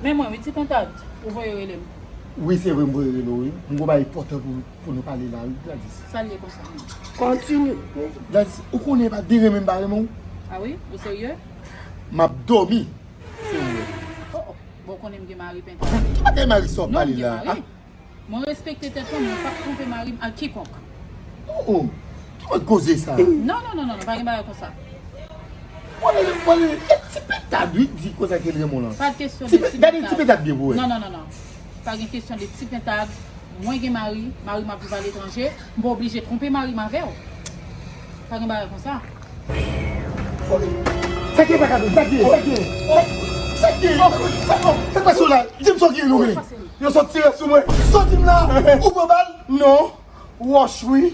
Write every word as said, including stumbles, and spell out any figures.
Men mwen, wi, ti pentad, ou voye rele m. Wi, se vre, m voye rele w, wi. M gon bagay enpòtan pou, pou nou pale la, wi, Gladys. Sa l ye konsa menm? Kontinye. Gladys, ou konnen pa de renmen m pa renmen w? A wi? Ou serye? M ap dòmi. Serye. Oh, oh. Bon, ou konnen m gen mari pentad. Ki bagay mari sa w ap pale la? Non, m gen mari. Mwen respekte tèt mwen, mwen p ap twonpe mari m ak kikonk. Oh, oh. Ki mòd koze sa? Non, non, non, non, non, pa gen bagay konsa. Mwen, mwen, e ti pentad, wi, di konsa ke l renmen w lan. Pa t kesyon de ti pentad. Gade ti pentad byen pou wè. Non, non, non, non. Pa gen kesyon de ti pentad. Mwen gen mari, mari m ap viv aletranje, m pa oblije twonpe mari m avè w. Pa gen bagay konsa. Sa k ye, pa ka sa k ye, sa k ye, sa k ye, sa k pase w la? Di m sa w gen nou vle. Yo sot tire sou mwen. Soti m la. Ou pran bal? Non. Wòch wi.